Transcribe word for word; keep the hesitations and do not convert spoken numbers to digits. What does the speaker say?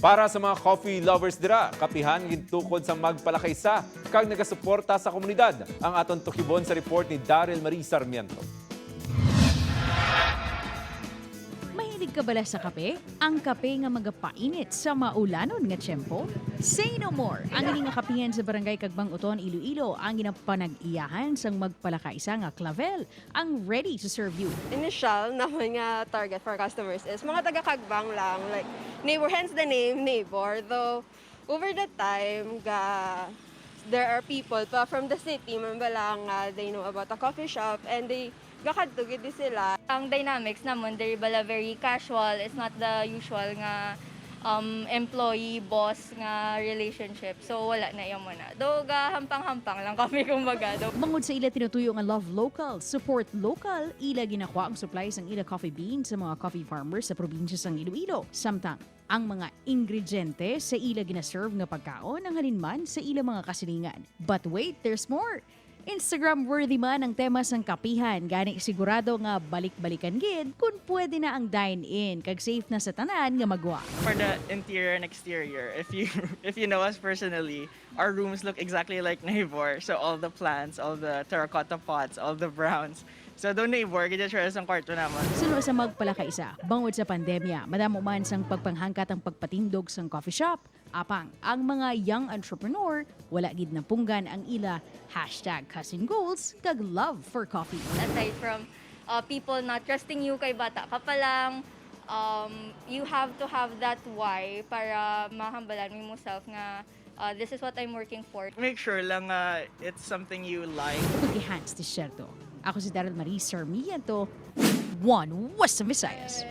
Para sa mga coffee lovers dira, kapihan gintukod sa magpalakaisa kag nagasuporta sa komunidad. Ang aton tukibon sa report ni Daryl Marie Sarmiento. Mahilig ka bala sa kape? Ang kape nga magapainit sa maulanon nga tiyempo? Say no more! Ang ini nga kapihan sa Barangay Kagbang Uton, Iloilo ang ginapanag-iyahan sang magpalakaisa nga Clavel, ang ready to serve you. Initial naman nga target for customers is mga taga Kagbang lang, like neighbor, hence the name neighbor. Though over the time ga there are people pa from the city man bala nga they know about a coffee shop and they gakadto gid sila. Ang dynamics namon diri bala very casual. It's not the usual nga um, employee-boss nga relationship. So wala na iya mo na. Do gahampang-hampang lang kami kumbaga. Do. Bangod sa ila tinutuyo nga love local, support local, ila ginakuha ang supply sang ila coffee beans sa mga coffee farmers sa probinsya sang Iloilo. Samtang ang mga ingrediente sa ila ginaserve nga pagkaon ang halin man sa ila mga kasilingan. But wait, there's more! Instagram-worthy man ang tema sang kapihan, gani sigurado nga balik-balikan gid kun pwede na ang dine-in kag safe na sa tanan nga magwa. For the interior and exterior, if you if you know us personally, our rooms look exactly like neighbor. So all the plants, all the terracotta pots, all the browns. So do neighbor, gid siya sa kwarto naman. Suno sa magpalakaisa, bangod sa pandemya, madamo man sang pagpanghangkat ang pagpatindog sang coffee shop. Apang ang mga young entrepreneur, wala gid napunggan ang ila hashtag cousin goals kag love for coffee. Aside from uh, people not trusting you kay bata ka pa lang, um, you have to have that why para mahambalan mo imong self nga uh, this is what I'm working for. Make sure lang nga it's something you like. Bukod kay Hans Desierto, ako si Daryl Marie Sarmiento, One Western Visayas.